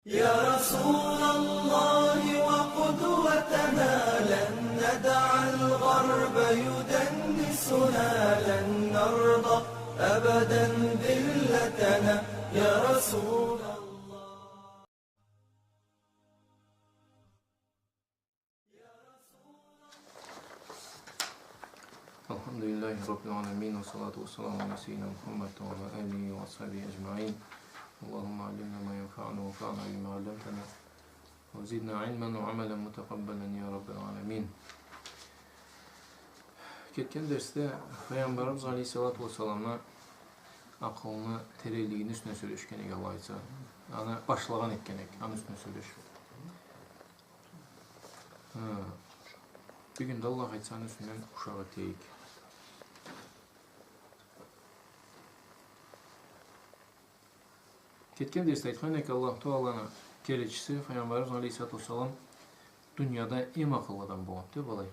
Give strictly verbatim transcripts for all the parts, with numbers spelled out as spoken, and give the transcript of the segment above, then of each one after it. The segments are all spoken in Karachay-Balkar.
يا رسول الله وقدوتنا، لن ندع الغرب يدنسنا، لن نرضى أبدا ذلتنا، يا رسول الله. الحمد لله رب العالمين، والصلاة والسلام على سيدنا محمد وعلى آله وأصحابه أجمعين. اللهم علمنا ما ينفعنا وانفعنا بما علمتنا وزدنا علما وعملا متقبلا يا رب العالمين. Кетген дерсде Файгъамбарыбыз алейхиссалату уассаламны акъылны теренлигини юсюнден сёлешген эдик, Аллах айтса. Аны башлагъан этген эдик, аны юсюнден сёлешип. Хы. Бюгюн да, Аллах айтса, аны юсюнден ушакъ этейик. Кетген дерсде айтхан эдик, Аллаху Тааланы келечиси Файгъамбарыбыз алейхиссалату уассалам дунияда эм акъыллы адам болгъан, деб алай.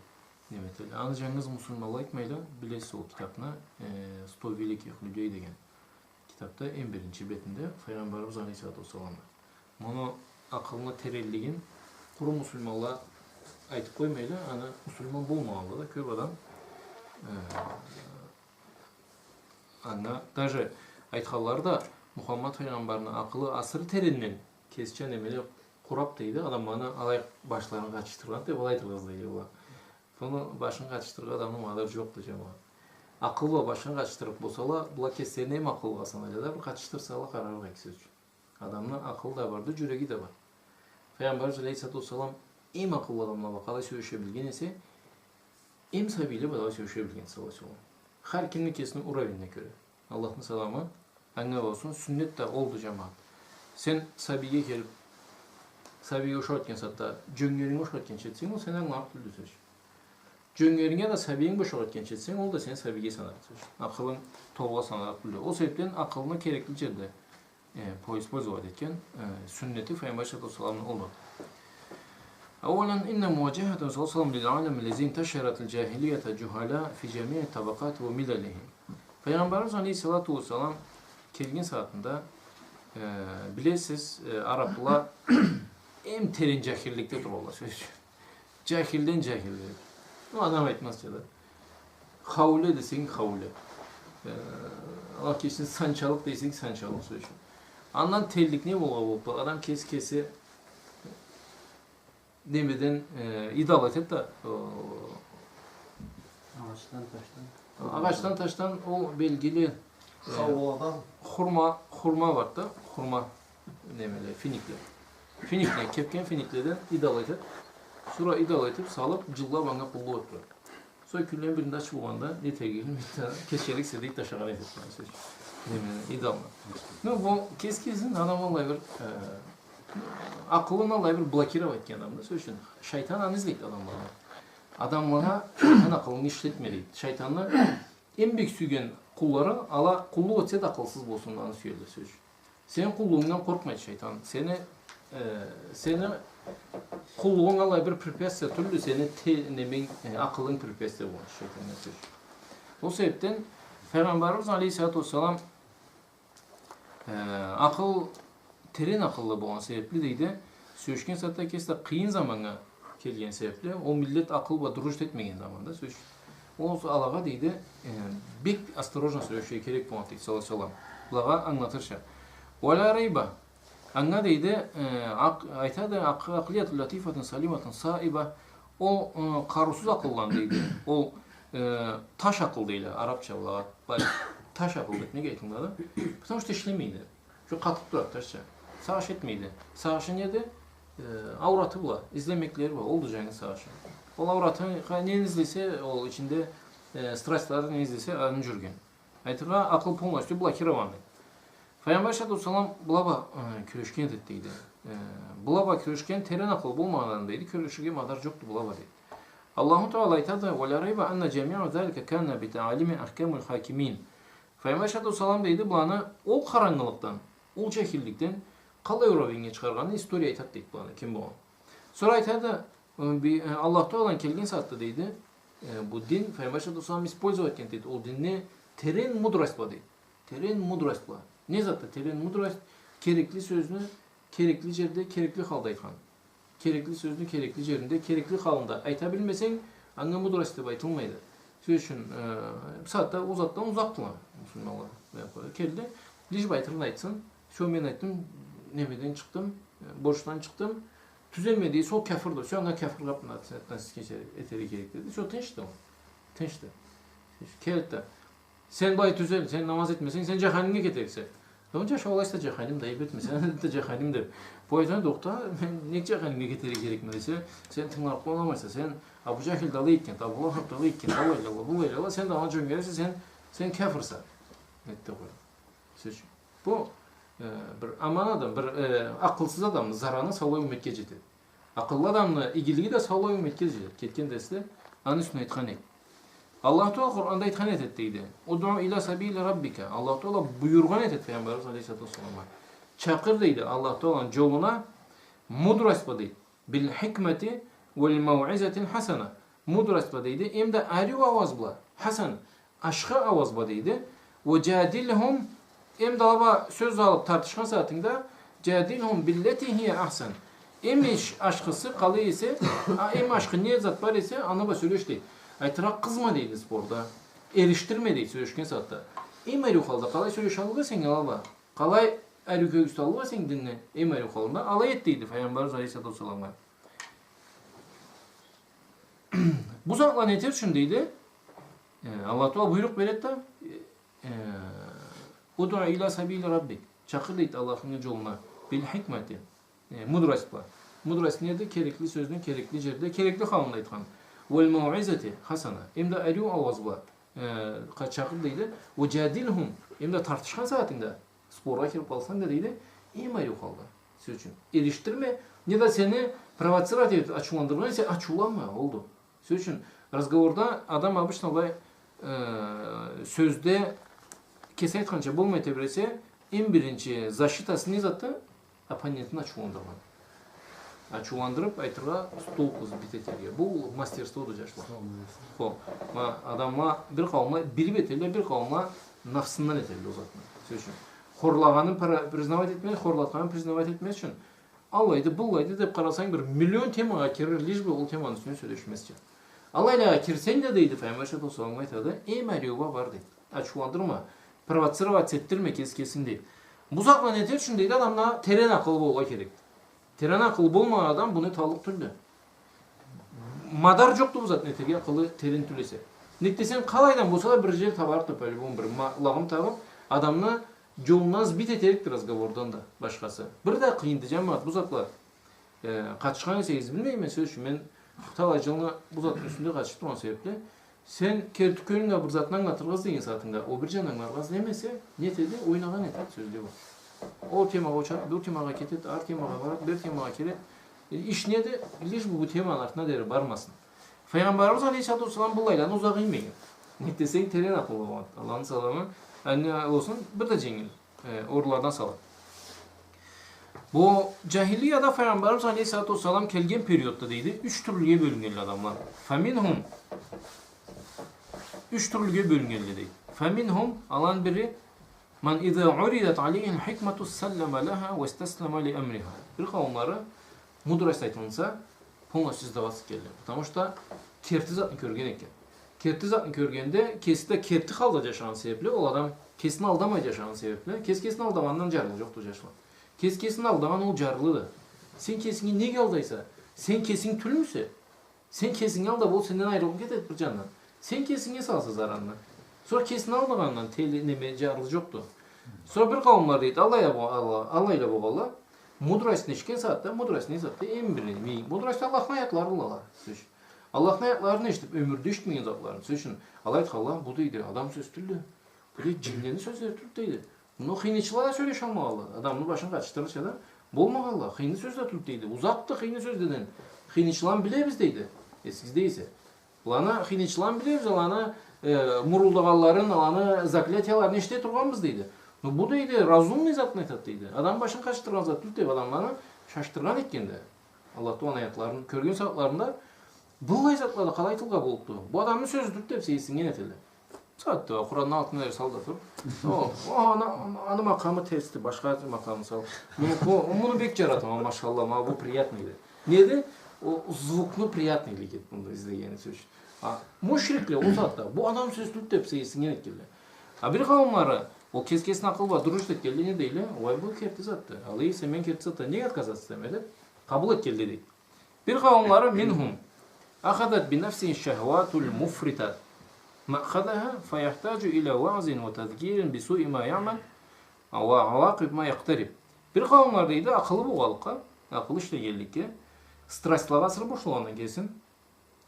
Неме этелле. Аны джангыз муслиманла айтмайла, билесиз ол китабны, э, сто великих людей деген китабда эм биринчи бетинде Файгъамбарыбыз алейхиссалату уассаламны. Муну акъылны теренлигин къуру муслиманла айтыб къоймайла, аны муслиман болмагъанла да кёб адам, э, анга даже айтханлары да, Мухаммад файгъамбарны акъылы асыры теренден кесича немеле къураб, дейди, адамланы алай башларын къатышдыргъан деб алай айтыргъа излейди была. Муну башын къатышдыргъан адамны мадары джокъду, джамагъат. Акъыл бла башын къатышдырыкъ болсала, была кеслерини эм акъыллыла санайла да, бир къатышдырсала къарарыкъ эдик, сёз ючюн. Адамны акъылы да барды, джюреги да бар. Файгъамбарыбыз алейхиссалату уассалам эм акъыллы адамла бла къалай сёлеше билген эсе, эм сабийле бла да сёлеше билген, саллаллаху алейхи ва саллам. Хар кимни кесини уровенине кёре. Аллахны саламы анга болсун, сюннет да олду, джамагъат. Сен сабийге келиб, сабийге ушатхан сагъатда, джёнгеринге ушатхан этсенг, ол сени ангыларыкъ тюлдю, сёз ючюн. Джёнгеринге да сабийинг бла ушакъ этген этсенг, ол да сени сабийге санарыкъ, сёз ючюн. Акъылынг толгъа санарыкъ тюлдю. Ол себебден акъылны керекли джерде, э, поиспользовать этген, э, сюннети Файгъамбар алейхиссалату уассаламны олду. أولا، إن مواجهة صلى الله عليه وسلم للعالم الذي انتشرت الجاهلية جهلاء في جميع طبقات وملله. Файгъамбарыбыз алейхиссалату уассалам келген сагъатында, э, билесиз, э, арабла эм терен джахилликде туралла, сёз ючюн. Джахилден джахил. Ну, адам айтмазча да. Хауле десенг, хауле. Э, Аллах кечсин, санчалыкъ десенг, санчалыкъ, сёз ючюн. Андан тенлик не болгъан болуб, адам кеси-кеси немеден, э, идол этеди да, э, агъачдан, ташдан. Агъачдан, ташдан ол белгили, э, хауладан. Хурма, хурма барды да, хурма немеле, финикле. Финикле, кебген финикледен идол этеди. Сора идол этиб салыб, джыллаб анга къуллукъ этеди. Сора кюнлени биринде ач болгъанда, не этгенин билмей, кечериксе дейди, ташлагъан этеди, сёз ючюн. Немени, идолну. Ну, бу кеси-кесин адам аллай бир, э, акъылын аллай бир блокировать этген адамды, сёз ючюн. Шайтан аны излейди адамланы. Адамлагъа шайтан акъылынгы ишлетме дейди. Шайтанны эм бек сюйген къуллары, ала къуллукъ этсе да акъылсыз болсун, аны сюелле, сёз ючюн. Сени къуллугъунгдан къоркъмайды шайтан. Сени, э, сени къуллугъунг аллай бир препятствие тюлдю, сени те-, неменг, э, акъылынг препятствие болур шайтаннга, сёз ючюн. Ол себебден Файгъамбарыбыз алейхиссалату уассалам, э, акъыл, терен акъыллы болгъан себебли, дейди, сёлешген сагъатда кеси да къыйын заманнга келген себебли, ол миллет акъыл бла дружить этмеген заманда, сёз ючюн. Ол алагъа, дейди, э, бек осторожно сёлеширге керек болгъан, дейди, саллаллаху алейхи ва саллам. Былагъа ангылатырча. ولا ريب. Анга, дейди, э, акъ-, айтады, акъ-, عقلية لطيفة سليمة صائبة. Ол, э, къарыусуз акъылдан, дейди. Ол, э, таш акъыл дейле, арабча былагъа. Былай, таш акъыл деб неге айтылады? Потому что ишлемейди. Шо къатыб турады, ташча. Сагъыш этмейди. Сагъышы неди? Э, аураты бла, излемеклери бла. Олду джангыз сагъышы. Ол аураты, къа-, нени излесе, ол ичинде, э, страстьлары не излесе, аны джюрюген. Айтыргъа, акъыл полностью блокированный. Файгъамбар алейхиссалату уассалам была бла, э, кюрешген этеди, дейди. Э, была бла кюрешген, терен акъыл болмагъандан, дейди, кюреширге мадар джокъду была бла, дейди. Аллаху Таала айтады: ولا ريب أن جميع ذلك كان بتعاليم أحكم الحاكمين. Файгъамбар алейхиссалату уассалам, дейди, быланы ол къарангылыкъдан, ол джахилликден къалай уровеньге чыгъаргъанын история айтады, дейди, быланы, ким болгъан. Сора айтады, э, би-, э, Аллаху Тааланы келген сагъатда, дейди, э, бу дин, Файгъамбар алейхиссалату уассалам использовать этген, дейди, ол динни терен мудрость бла, дейди. Терен мудрость бла. Не затды терен мудрость? Керекли сёзню керекли жерде, керекли халда айтхан. Керекли сёзню керекли жеринде, керекли халында айта билмесенг, анга мудрость деп айтылмайды. Сёз ючюн, э, бусагъатда ол затдан узакъдыла муслиманла. Келди, лишь бы айтырын айтсын. Всё, мен айтдым, немеден чыкъдым, э, борчдан чыкъдым. Тюзелмеди эсе, ол кяфырды. Всё, анга кяфыр къабыл этерге керек деди. Всё, тынчды ол. Тынчды. Келди да, сен былай тюзел, сен намаз этмесенг, сен джаханимге кетериксе. Онча шо алайса джаханим да, айып этме, сен да джаханим деп. Бу айтады, тохта, мен нек джаханимге кетерге керекме десе, сен тынгылаб къоймайса, сен Абу Джахил да алай этген, Абу Лахаб да алай этген, алайла, былайла, сен да анга джюгюресе, сен, сен кяфырса. Этди къой. Сёз ючюн. Бу, э, бир аман адам, бир, э, акъылсыз адамны зараны саулай умметге джетеди. Акъыллы адамны игилиги да саулай умметге джетеди. Кетген дерсде аны юсюнден айтхан эдик. Аллаху Тагъала Къуранда айтхан этеди, дейди. «Удъу иля сабили раббика». Аллаху Тагъала буюргъан этеди Пайгъамбарыбыз алейхиссалату уассаламгъа. Чакъыр, дейди, Аллаху Тагъаланы джолуна мудрость бла, дейди. «Биль хикмати валь мауизатиль хасана». Мудрость бла, дейди, эм да ариу ауаз бла. Хасан, ашхы ауаз бла, дейди. «Ва джадильхум», эм да ала бла сёз алыб тартышхан сагъатынгда, «джадильхум биллети хия ахсан». Эм иш-, ашхысы къалай эсе, а, эм ашхы не зат бар эсе, аны бла сёлеш, дейди. Айтыргъа, къызма, дейди, спорда. Эришдирме, дейди, сёлешген сагъатда. Эм ариу халда къалай сёлешаллыкъ эсенг ала бла, къалай ариу кёргюзталлыкъ эсенг динни, эм ариу халында, алай эт, дейди Пайгъамбарыбыз алейхиссалату уассаламгъа. Бу затланы этер ючюн, дейди, э, Аллаху Тагъала буйрукъ береди да, э, «Удъу иля сабили раббик». Чакъыр, дейди, Аллахынгы джолуна. «Биль хикмати». Э, мудрость бла. Мудрость неди? Керекли сёзню керекли джерде, керекли халында айтхан. «Валь мауизати хасана». Эм да ариу ауаз бла, э, къа-, чакъыр, дейди. «Ва джадильхум». Эм да тартышхан сагъатынгда, споргъа кириб къалсанг да, дейди, эм ариу халда. Сёз ючюн, эришдирме, не да сени провоцировать этиб ачыуландыргъан эсе, ачыуланма, олду. Сёз ючюн, разговорда адам обычно былай, э, сёзде кеси айтханча болмай тебресе, эм биринчи защитасы не затды? Оппонентин ачыуландыргъан. Ачыуландырыб, айтыргъа, стол къызыб бит этерге. Бу мастерстводу, джашла. Хо, ма, адамла бир къауумла билиб этелле, бир къауумла нафсындан этелле ол затны. Сёз ючюн, хорлагъанын пара-, признавать этмей, хорлатханын признавать этмез ючюн, аллайды, быллайды деб къарасанг, бир миллион темагъа кирир, лишь бы ол теманы юсюнден сёлешмезча. Алайлагъа кирсенг да, дейди, Пайгъамбар алейхиссалату уассалам айтады, эм ариугъа бар, дейди. Ачыуландырма, провоцировать этдирме кес-, кесинги, дейди. Бу затла не этер ючюн, дейди, адамда терен акъыл болургъа керек. Терен акъыл болмагъан адам буну эталлыкъ тюлдю. Мадар джокъду бу затны этерге, акъылы терен тюл эсе. Нек десенг, къалайдан болса да бир джер табарыкъды, по-любому, бир ма-, лагъым табыб, адамны джолундан сбить этерикди разговордан да башхасы. Бир да къыйынды, джамагъат, бу затла. Э, къатышхан эсегиз, билмейме, сёз ючюн, мен талай джылны бу затны юсюнде къатышыб тургъан себебли, сен керти кёлюнгде бир затны ангылатыргъа излеген сагъатынгда, ол бир джанын ангыларгъа излемесе, не этеди? Ойнагъан этеди, сёзде бу. Ол темагъа учады, бу темагъа кетеди, ары темагъа барады, бир темагъа келеди. Э, иш неди? Лишь бы бу теманы артына дери бармасын. Файгъамбарыбыз алейхиссалату уассалам быллайланы узакъ иймеген. Нек десенг, терен акъыллы болгъан. Аллахны саламы анга болсун, бир да дженгил, э, орунлардан салады. Бу джахилияда Файгъамбарыбыз алейхиссалату уассалам келген периодда, дейди, юч тюрлюге бёлюннгенле адамла. Фаминхум. Юч тюрлюге бёлюннгенле, дейди. Фаминхум, аланы бири, ман иза уридат алейхиль хикмату саллама лаха ва истаслама ли амриха. Бир къауумлары мудрость айтылынса, полностью сдаваться этгенле. Потому что керти затны кёрген экен. Керти затны кёргенде, кеси да керти халда джашагъан себебли, ол адам кесин алдамай джашагъан себебли, кеси кесин алдагъандан джарлы джокъду, джашла. Кеси кесин алдагъан ол джарлыды. Сен кесинги нек алдайса? Сен кесинг тюлмюсе? Сен кесинги алдаб, ол сенден айрылыб кетеди бир джандан. Сен кесинге саласа заранны. Сора кесин алдагъандан тели, неме, джарлы джокъду. Сора бир къауумла, дейди, аллайла бо-, алла-, аллайла болгъанла, мудростьну эшитген сагъатда, мудростьну эшитген сагъатда, эм биринчи, мудростьну Аллахны аятларыдыла. Сёз ючюн, Аллахны аятларын эшитиб, ёмюрде эшитмеген затларын. Сёз ючюн, алай айтханла, бу, дейди, адам сёз тюлдю. Бу, дейди, джинлени сёзлери тюлдю, дейди. Муну хыйнычыла да сёлешалмагъанла. Адамны башын къатышдырырча да болмагъанла. Хыйны сёз да тюлдю, дейди. Узакъды хыйны сёзледен. Хыйнычыланы билебиз, дейди. Эсигизде эсе. Аланы хыйнычыланы билебиз, аланы, э, мурулдагъанларын, аланы заклятияларын эшите тургъанбыз, дейди. Но бу, дейди, разумный затны айтады, дейди. Адам башын къатышдыргъан зат тюлдю деб, адамланы шашдыргъан этгенди. Аллах Тааланы аятларын кёрген сагъатларында, быллай затланы къалай айтыргъа боллукъду? Бу адамны сёзю тюлдю деб сейирсиннген этелле. Сагъатда, Къуранны алтына дери сал да тур. О, о, аны, аны макъамы терсди, башха макъамны сал. Муну, бу, муну бек джаратама, машалла, ма бу приятныйди. Неди? О звукну приятныйлыгы эди мунда излегени, сёз ючюн. А мушрикле ол сагъатда, бу адам сёз тюлдю деб, сейирсинген этгенле. А бир къауумлары, ол кес-кесине акъыл бла дурус этгенле, не дейле? Уай, бу керти затды. Алай эсе, мен керти затдан неге отказаться этеме деб, къабыл этгенле, дейди. Бир къауумлары, منهم أخذت بنفسه الشهوات المفرطة مأخذها فيحتاج إلى وعظ وتذكير بسوء ما يعمل وعواقب ما يقترف. Бир къауумлары, дейди, акъылы болгъанлыкъгъа, акъылы ишлегенликге, страстьлагъа асыры бошалгъандан кесин,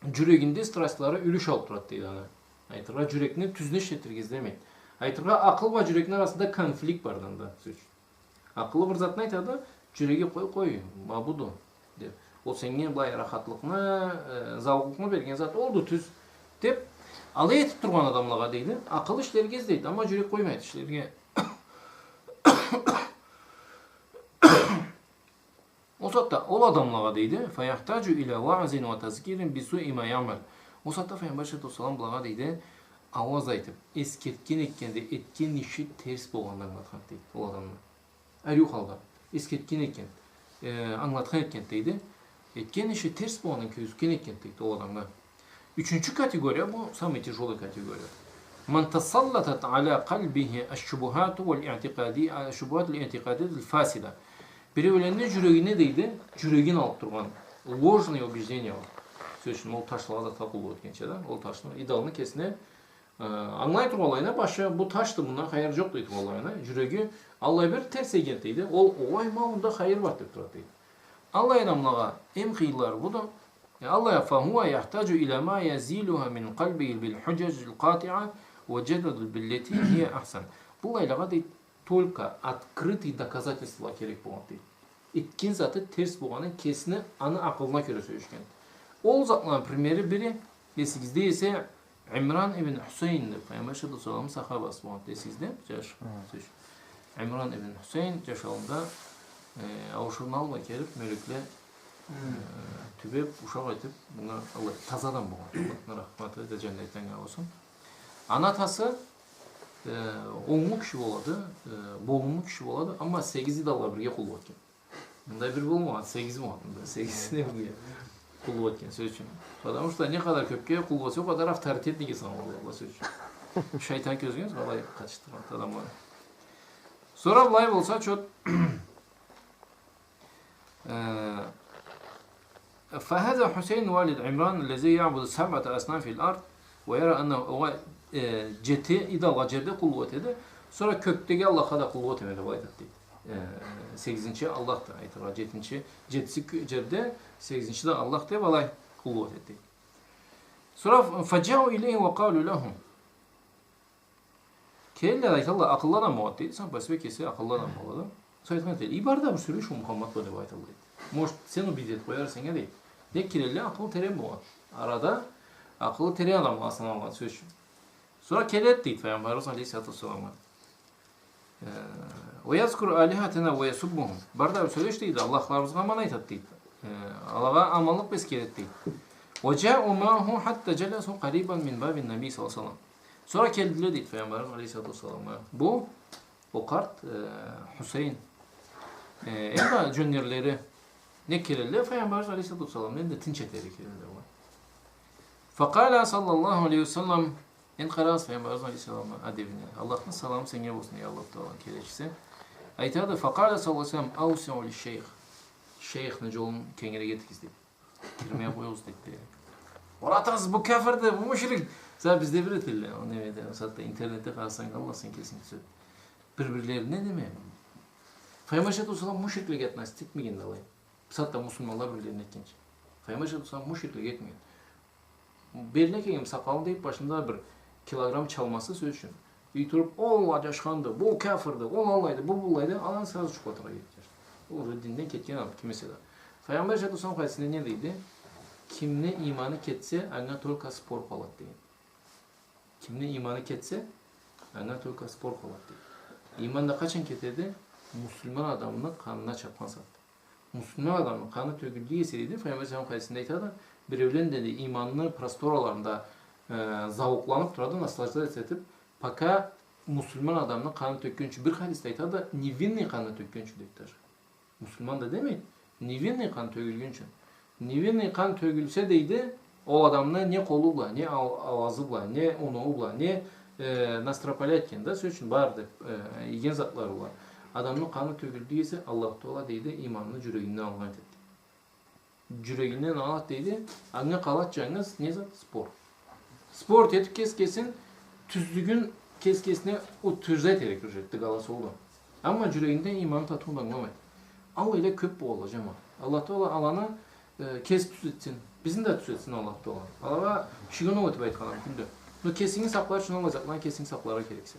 джюрегинде страстьлары юлюш алыб турады, дейди, аны. Айтыргъа, джюрекни тюзюн ишлетирге излемейди. Айтыргъа, акъыл бла джюрекни арасында конфликт барды анда, сёз ючюн. Акъылы бир затны айтады, джюреги, къой, къой, ма буду, деб. Ол сеннге былай рахатлыкъны, э, зауукълукъну берген зат олду, тюз, деб, алай этиб тургъан адамлагъа, дейди, акъыл ишлерге излейди, амма джюрек къоймайды ишлерге. Ол сагъатда ол адамлагъа, дейди, فيحتاج إلى وعظ وتذكير بسوء ما يعمل. Ол сагъатда Файгъамбар алейхиссалату уассалам былагъа, дейди, ауаз айтыб, эсгертген этгенде, этген иши терс болгъанын ангылатхан, дейди, ол адамны. Ариу халда эсгертген этген, э, ангылатхан этген, дейди. Этген иши терс болгъанын кёргюзтген этген, дейди, ол адамгъа. Ючюнчю категория, бу самый тяжёлый категория. من تسلطت على قلبه الشبهات والاعتقادي-، الشبهات الاعتقادية الفاسدة. Биреулени джюрегине, дейди, джюрегин алыб тургъан ложные убеждения бар. Сёз ючюн, ол ташлагъа затха къуллукъ этгенча да, ол ташны, идолну кесине, э, ангылай тургъанлайына, башы, бу ташды, мындан хайыр джокъ дей тургъанлайына, джюреги аллай бир терс эген, дейди, ол, огъай, ма мында хайыр бар деб турады, дейди. Аллай адамлагъа эм къыйынлары буду. Э, аллай, فهو يحتاج إلى ما يزيلها من قلبه بالحجج القاطعة والجدل بالتي هي أحسن. Быллайлагъа, дейди, только открытый доказательствола керек болгъан, дейди. Этген заты терс болгъанын кесини, аны акъылына кёре сёлешген. Ол затланы примери бири, эсигизде эсе, Имран ибн Хусейн деб, Файгъамбар алейхиссалату уассаламны сахабасы болгъан, эсигизде, джаш. Хы. Сёз ючюн. Имран ибн Хусейн джашауунда, э, ауушурну аллай келиб, мёлекле, э, тюбеб, ушакъ этиб, мынга аллай таза адам болгъан. Аллахны рахматы да, джаннети анга болсун. Аны атасы, э, онглу киши болады, э, болумлу киши болады, амма сегиз идолгъа бирге къуллукъ этген. Мындай бир болмагъан, сегиз болгъан, мындай сегиз не бу? Къуллукъ этген, сёз ючюн. Потому что не къадар кёбге къуллукъ этсе, о къадар авторитетныйге саналады, сёз ючюн. Шайтан кёзюгюз, алай къатышдырады адамланы. Сора былай болса, чот, э, فهذا حسين والد عمران الذي يعبد سبعة أصنام في الأرض ويرى أنه, огъай, э, джети идолгъа джерде къуллукъ этеди. Сора кёкдеги Аллахха да къуллукъ этеме деб айтады, дейди. Э, сегизинчи Аллахды, айтыргъа, джетинчи, джетиси кё-, джерде, сегизинчи да Аллах деб алай къуллукъ этеди, дейди. Сора فجاءوا إليه وقالوا له. Келелле да айталла, акъыллы адам болады, дейди. Сам по себе кеси акъыллы адам болады. Сора айтхан этелле, ибер да бир сёлеш ол Мухаммад бла деб айталла, дейди. Может, сен убедить этиб къоярса, дейди. Деб келелле, акъылы терен болгъан. Арада акъылы терен адамгъа саналгъан, сёз ючюн. Сора келеди, дейди, Файгъамбарыбыз алейхиссалату уассаламгъа. Э, ويذكر آلهتنا ويسبهم. Бар да бир сёлеш, дейди, Аллахларыбызгъа аман айтады, дейди. Э, алагъа аманлыкъ бла эсгереди, дейди. وجاءوا معه حتى جلسوا قريبا من باب النبي صلى الله عليه وسلم. Сора келдиле, дейди, Файгъамбарыбыз алейхиссалату уассаламгъа. Бу, ол къарт, э, Хусейн. Э, энди джёнгерлери не келелле, Файгъамбарыбыз алейхиссалату уассаламны энди тынч этерге келелле. فقال صلى الله عليه وسلم, энди къарагъыз Файгъамбарыбыз алейхиссаламны адебине. Аллахны саламы сеннге болсун, эй Аллаху Тааланы келечиси. Айтады, فقال صلى الله عليه وسلم: أوسعوا للشيخ. Шейхни джолун кенгирек этигиз, дейди. Кирмей къоюгъуз, дейди. Оратасыз, бу кафирди, бу мушрик. Сора бизде бир этелле, ол немеде, сагъатда интернетде къарасанг, Аллах сен кесинг тюзет. Бир-бирлерине неме. Файгъамбар алейхиссалату уассалам мушриклеге относиться этмеген да алай. Бусагъатда муслиманла бир-бирлерине этгенча. Файгъамбар алейхиссалату уассалам мушриклеге этмеген. Берле келген сакъалын дейиб, башында бир килограмм чалмасы, сёз ючюн. Ий туруб, ол аджашханды, бу кафирди, ол алайды, бу былайды, аланы сразу джукълатыргъа керекди. Ол уже динден кетген адам, ким эсе да. Файгъамбар алейхиссалату уассалам хадисинде не дейди? Кимни иманы кетсе, анга только спор къалады, деген. Кимни иманы кетсе, анга только спор къалады, дейди. Иман да къачан кетеди? Муслиман адамны къанына чапхан сагъатда. Муслиман адамны къаны тёгюлдю эсе, дейди, Файгъамбар алейхиссалам хадисинде айтады, биреулен, дейди, иманны простораларында, э, зауукъланып турады, наслаждаться этип, пока муслиман адамны къанын тёкгюнчю. Бир хадисде айтады, невинный къанын тёкгюнчю, дейди даже. Муслиман да демейди, невинный къан тёгюлгюнчю. Невинный къан тёгюлсе, дейди, ол адамны не къолу бла, не ау-, ауазы бла, не уну бла, не, э, настропалять этген да, сёз ючюн, бар деп, э, ийген затлары бла адамны къаны тёгюлдю эсе, Аллаху Тагъала, дейди, иманын джюрегинден алгъан этеди. Джюрегинден алады, дейди. Анга къалады джангыз не зат? Спорт. Спорт этип, кес-кесин, тюзлюгюн кес-кесине утверждать этерик уже, тыгъаласа ол да. Амма джюрегинде иманны татыуун ангыламайды. Аллайла кёп болалла, джамагъат. Аллаху Тагъала аланы, э, кеси тюзетсин. Бизни да тюзетсин Аллаху Тагъала. Алагъа шыгынуу этип айтханам кюнде. Но кесинги сакълар ючюн аллай затланы кесинги сакъларгъа керексе.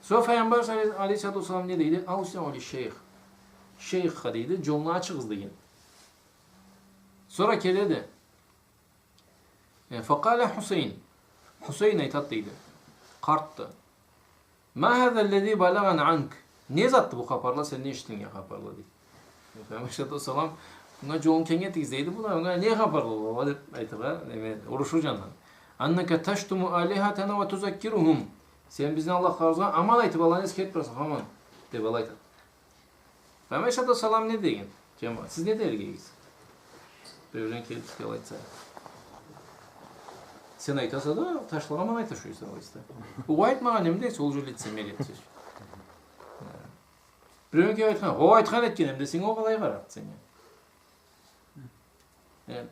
Сора Файгъамбар алей-, алейхиссалату уассалам не дейди? «Аусиу ли шейх». Шейхха, дейди, джолну ачыгъыз деген. Сора келеди. Э, факъала Хусейн. Хусейн айтат, дейди. Къартды. «Ма хаза ллази балагъана анк?» Не затды бу хапарла, сенден эшитилген хапарла, дейди. Файгъамбар алейхиссалату уассалам, мынга джолун кенгитигиз, дейди. Бу да, мынга не хапарла бу, деп айтыргъа, неме, урушур джанындан. «Аннака таштуму алихатана ва тузаккиругьум». Сен бизни аллахларыбызгъа аман айтып, аланы эсгертип тураса, хаман, деп алай айтат. Файгъамбар алейхиссалату уассалам не деген? Джамагъат, сиз не дерге эдигиз? Биреулен келип сизге алай айтса. Сен айтаса да, ташлагъа аман айта, шо эсе алайса. Ол айтмагъан эм десе, ол уже лицемерие, сёз. Биреулен келип айтхан, ол айтхан этген эм десенг, ол къалай къарарыкъды сеннге? Э,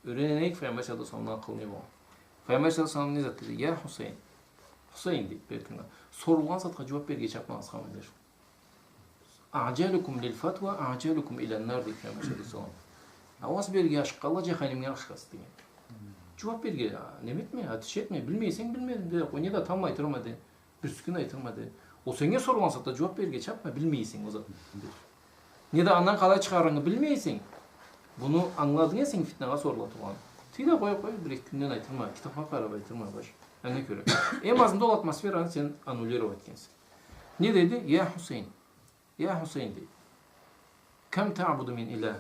юренейик, Файгъамбар алейхиссалату уассаламны акъылы не болгъан. Файгъамбар алейхиссалату уассалам не зат деди? «Я Хусейн». Хусейн, дейди, бери тынгыла. Сорулгъан затха джууап берирге чапмагъыз, хаман, дейди. «Аъджалукум лил фатва, аъджалукум иля ннар», дейди Файгъамбар алейхиссалату уассалам. Ауаз берирге ашыкъгъанла джаханимге ашыгъасыз деген. Джууап берирге, а, неме этме, отвечать этме, билмейсенг, билмедим де къой, неда тамбла айтырма де, бирси кюн айтырма де. Ол сеннге сорулгъан сагъатда джууап берирге чапма, билмейсенг ол затны. Неда андан къалай чыгъарынгы билмейсенг, буну ангыладынг эсенг фитнагъа сорулатургъанын. Тый да къой, къой, бир-эки кюнден айтырма, китапха къарап айтырма, баш. Анга кёре. Эм азында ол атмосфераны сен аннулировать этгенсе. Не деди? «Я Хусейн». «Я Хусейн», дейди. «Кам таъбуду мин илях?»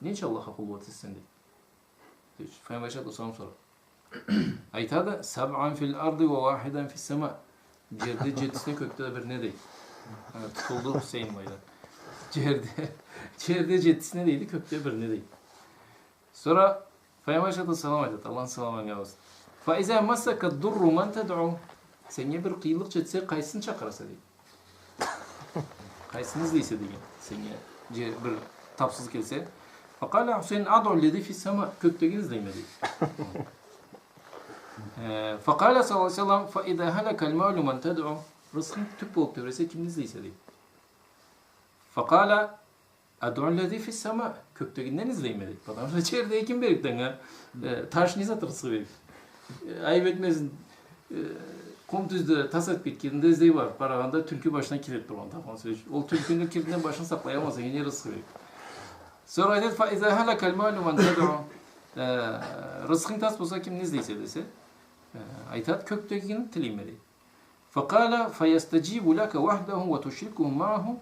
Ненча Аллахха къуллукъ этесе сен, дейди. Дейди, Файгъамбар алейхиссалату уассалам сорады. Айтады, «Сабъан фил арди ва вахидан фис сама». Джерде джетисине, кёкде да бирине, дейди. Ана, тутулду Хусейн былайда. Джерде, джерде джетисине, дейди, кёкде бирине, дейди. Сора Файгъамбар алейхиссалату уассалам айтады, Аллахны саламы анга болсун. «Фа иза массака ддурру ман тадъу?» Сеннге бир къыйынлыкъ джетсе, къайсыны чакъыраса, дейди. Къайсыны излейсе деген. Сеннге же-, бир тапсыз келсе. «Факъала Хусейн, адъу ллази фис сама». Кёкдегини излейме, дейди. Э, факъала саллаллаху алейхи ва саллам, «Фа иза халакал малу ман тадъу?» Рызкъынг тюп болуп тебресе, кимни излейсе, дейди. «Факъала адъу ллази фис сама». Кёкдегинден излейме, дейди. Потому что джерде ким берикди анга? Э, таш не зат рызкъы берик? Э, айып этмесин, э, къум тюзде тас этип кетгенинде излей барып къарагъанда, тюлкю башына кирет тургъан, тапхан сёз. Ол тюлкюню кирдинден башын сакълаялмаса, не рызкъы берик? Сора айтады, «Фа иза халакал малу ман тадъу». Э, рызкъынг тас болса, кимни излейсе десе, э, айтады, кёкдегини тилейме, дейди. «Факъала фаястаджибу лака вахдаhu ва тушрикуху мааху».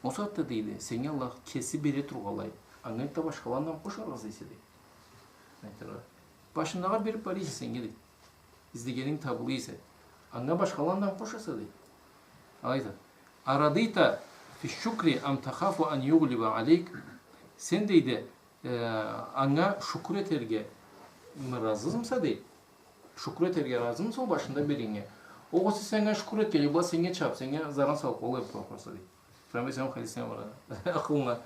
Ол сагъатда, дейди, сеннге Аллах кеси бере тургъанлай, анга энтда башхаланы да къошаргъа излейсе, дейди. Айтыргъа. Башындагъы берип бара эсе сеннге, дейди. Излегенинг табыла эсе, анга башхаланы да къошаса, дейди. Алай айтады. «Арадита фи шукри ам тахафу ан юглиба алейк?» Сен, дейди, э, анга шукур этерге разымыса, дейди. Шукур этерге разымыса ол башында бергеннге? Огъесе сен анга шукур этгенлей, была сеннге чабып, сеннге заран салып къоярла деп къоркъаса, дейди. Файгъамбар алейхиссалам хадисине бара. Акъылына.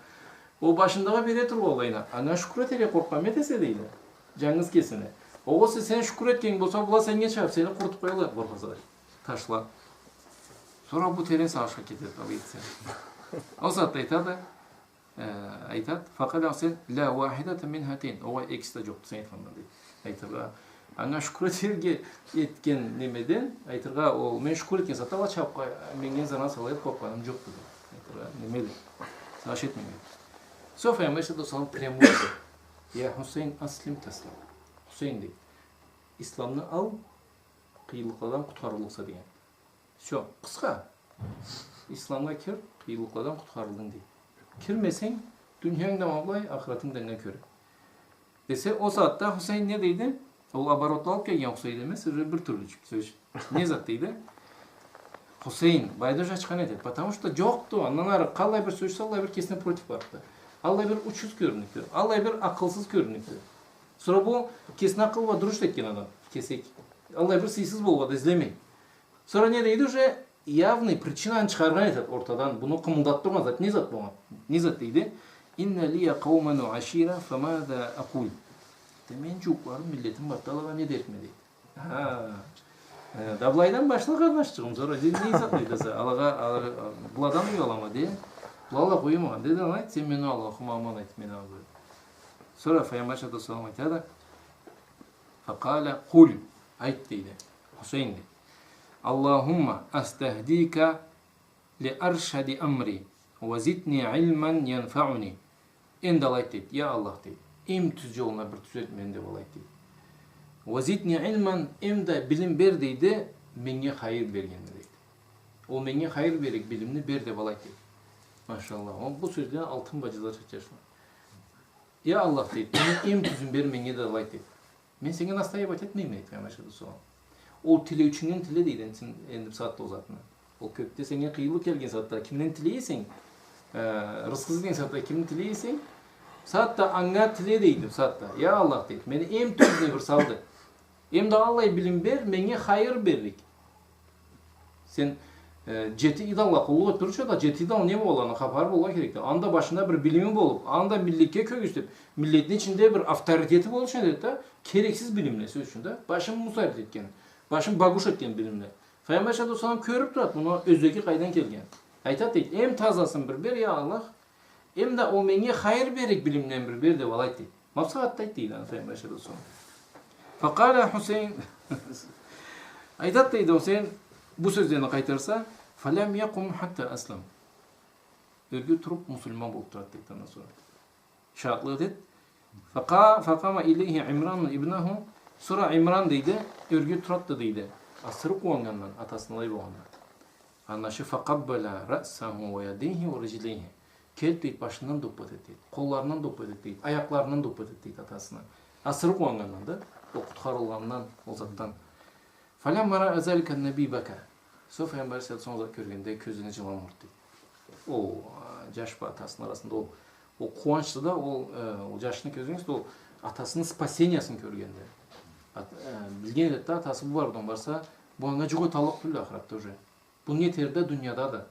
Ол башындагъы бере тургъанлайына, анга шукур этерге къоркъгъан этесе, дейди. Джангыз кесине. Огъесе сен шукур этгенинг болса, была сеннге чабып, сени къурутуп къоярла деп къоркъаса, дейди. Ташла. Сора бу терен сагъышха кетеди, алай этсе. Ол сагъатда айтады, Э, айтат, «Факъала Хусейн, ла вахидата мин хатайн». Огъай, экиси да джокъду, сен айтхандан, дейди. Айтыргъа, анга шукур этерге этген немеден, айтыргъа, ол, мен шукур этген сагъатда, ала чабып къа-, меннге заран салыр деп къоркъгъаным джокъду, дейди. Айтыргъа, неме, дейди. Сагъыш этмейме. Сора Файгъамбар алейхиссалату уассалам прямой айтады. «Я Хусейн, аслим таслам». Хусейн, дейди, исламны ал, къыйынлыкъладан къутхарыллыкъса, деген. Всё, къысха. Исламгъа кир, къыйынлыкъладан къутхарылдынг, дейди. Кирмесенг, дуниянг да ма былай, ахыратынг да анга кёре. Десе, ол сагъатда Хусейн не дейди? Ол оборотлы алып келген Хусейн эмес, уже бир тюрлючюк сёз. Не зат дейди? Хусейн, былайда уже ачхан этеди. Потому что джокъду, андан ары къаллай бир сёз, аллай бир кесине против барыпды. Аллай бир учсуз кёрюнюкдю, аллай бир акъылсыз кёрюнюкдю. Сора бу кесини акъылы бла дурус этген адам, кесек. Аллай бир сыйсыз болургъа да излемей. Сора не дейди, уже явный причинаны чыгъаргъан этеди ортадан. Муну къымылдатып тургъан зат, не зат болгъан? Не зат дейди? «Инна лия къаума ва ашира, фамаза акъул». Де, мени джууукъларым, миллетим барды, алагъа не дерикме дейди. Ха. Э, да былайдан башла, къарнашчыгъым, сора де, не зат дейди, алагъа, алагъа, быладан уялама де. Былала къоймагъан, деди, айт, сен мени Аллахыма аман, айт, мени Аллахым. Сора Файгъамбар алейхиссалату уассалам айтады, «Факъала къул», айт дейди. Хусейн дейди. «Аллахумма астахдика ли аршади амри, ва зидни илман янфауни». Энди алай айт дейди, я Аллах дейди, эм тюз джолуна бир тюзет мени деп алай айт дейди. «Ва зидни илман», эм да билим бер дейди, меннге хайыр бергенни дейди. Ол меннге хайыр берлик билимни бер деп алай айт дейди. Машаллах. Ол бу сёзден алтын бла джазар чачарсыз. Я Аллах дейди, мени эм тюзюн бер меннге деп алай айт дейди. Мен сеннге настаивать этмейме, дейди Файгъамбар алейхиссалату уассалам. Ол тилеучюнгден тиле дейди, энди, энди бусагъатда ол затны. Ол кёкде сеннге къыйынлыкъ келген сагъатда кимден тилей эсенг, э, рызкъы излеген сагъатда кимден тилей эсенг, бусагъатда анга тиле дейди, бусагъатда. Я Аллах дейди, мени эм тюзюне бир сал дейди. Эм да аллай билим бер, меннге хайыр берлик. Сен, э, джети идолгъа къуллукъ этип турурча да, джети идол не болгъанындан хапары болургъа керекди. Анда башында бир билими болуп, анда миллетге кёргюзтюп, миллетни ичинде бир авторитети болур ючюн этеди да, керексиз билимле, сёз ючюн да. Башын мусор этген, башын багуш этген билимле. Файгъамбар алейхиссалату уассалам кёрюп турады муну, ёздеги къайдан келген. Айтады дейди, эм тазасын бир бер, я Аллах, эм да ол меннге хайыр берлик билимден бир бер деп алай айт дейди. Ма бусагъатда айт дейди аны Файгъамбар алейхиссалату уассалам. Факъала Хусейн. Айтады дейди Хусейн, бу сёзлени къайтарса, «Фалам якъум хатта аслам». Ёрге туруп, муслиман болуп турады дейди андан сора. Шагъатлыкъ этеди. Факъа-, факъама илейхи Имран ибнаху. Сора Имран дейди, ёрге турады дейди. Асыры къууаннгандан, атасына алай болгъанда. Андан сора «Факъаббала раъсаху ва ядайхи ва риджлайхи». Келип дейди, башындан да уппа этеди дейди. Къолларындан да уппа этеди дейди. Аякъларындан да уппа этеди дейди атасына. Асыры къууаннгандан да, ол къутхарылгъанындан, ол затдан. «Фаламма раъа залика ннабий бака». Сора Файгъамбар алейхиссалату уассалам ол затны кёргенде кёзлерине джылан урду дейди. Ол, а, джаш бла атасыны арасында ол, ол къууанчды да, ол, э, ол джашны кёзюне, ол атасыны спасениясын кёргенде. Ат-, э, билген эди да атасы бу барыудан барса, бу анга джукъ эталлыкъ тюлдю ахыратда уже. Бу не этерди дунияда да.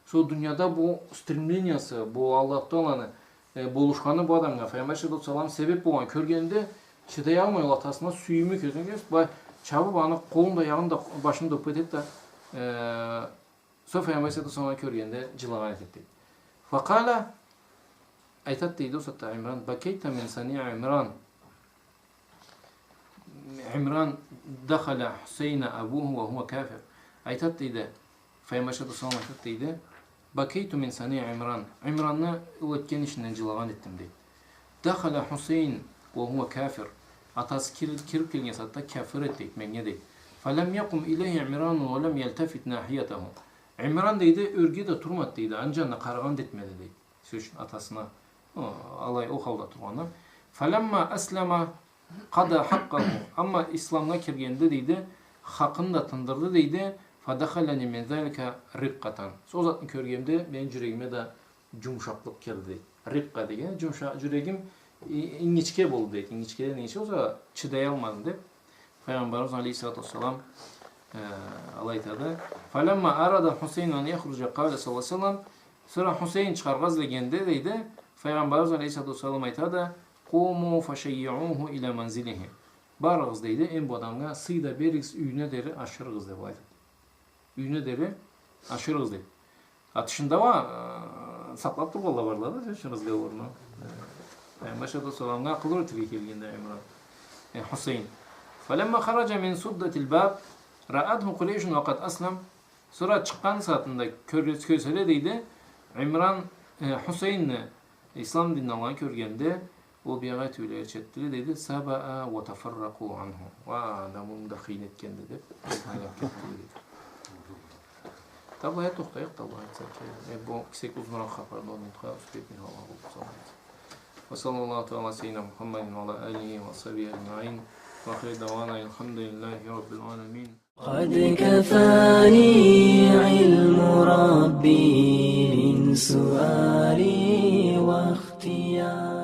Сора дунияда бу стремлениясы, бу Аллаху Тааланы, э, болушханы бу адамгъа, Файгъамбар алейхиссалату уассалам себеп болгъан кёргенде, чыдаялмай ол атасына сюйюмю кёзюне кёргюзюп, былай чабып, аны къолун да, аягъын да, башын да уппа этеди да, э, сора Файгъамбар алейхиссалату уассаламны кёргенде джылагъан этеди дейди. Факъала, айтады дейди ол сагъатда Имран, «Бакейта мин сании Имран». Имран, «Дахала Хусейна абуху ва хуа кафир». Айтады дейди, Файгъамбар алейхиссалату уассалам айтады дейди, «Бакейту мин сании Имран». Имранны ол этген ишинден джылагъан этдим дейди. «Дахала Хусейн ва хуа кафир». Атасы кир-, кирип келген сагъатда кафир эди дейди, меннге дейди. «Фалам якъум илейхи Имрану ва лам ялтафит нахиятаху». Имран дейди, ёрге да турмады дейди, аны джанына къарагъан да этмеди дейди. Сёз ючюн атасына, о, алай, ол халда тургъанда. «Фаламма аслама къада хакъкъаху». Амма исламгъа киргенде дейди, хакъын да тындырды дейди. «Фадахалани мин залика рикъкъатан». Сора ол затны кёргенде мени джюрегиме да джумушакълыкъ кирди дейди. Рикъкъа деген джумуша-, джюрегим и-, ингичке болду дейди. Ингичкеден ингичке болса, чыдаялмадым деп. Файгъамбарыбыз алейхиссалату уассалам, э, алай айтады. «Фаламма арада Хусейн ан яхруджа, къала саллаллаху алейхи ва саллам». Сора Хусейн чыгъаргъа излегенде дейди, Файгъамбарыбыз алейхиссалату уассалам айтады, «Къуму фашаййиуху иля манзилихи». Барыгъыз дейди, эм бу адамгъа сый да беригиз, юйюне дери ашырыгъыз деп айтады. Юйюне дери ашырыгъыз дейди. А тышында уа, э, сакълап тургъанла барла да, сёз ючюн, разговорну. Э, Файгъамбар алейхиссалату уассаламгъа акъыл юретирге келгенди Имран. Э, Хусейн. «Фаламма хараджа мин суддатил баб, раатху Къурейшун ва къад аслам». Сора чыкъгъан сагъатында кёр-, кёрселе дейди, Имран, э, Хусейнни, ислам динни алгъанын кёргенде, ол биягъы тюбелеге четтиле дейди, «Сабаа ва тафарракъу анху». Уа, анда муну да хыйны этгенди деп, айлап кетдиле дейди. Таб былайда тохтайыкъ, таб былайда айтсакъ, э, бу кесек узунуракъ хапарды, ол минутха успеть этмей къалгъан болуп саналады. Ва саллаллаху таала аля саййидина Мухаммадин ва аля алихи ва сахбихи аджмаин. وآخر دعوانا أن الحمد لله رب العالمين. قد كفاني علم ربي من سؤالي واختياري.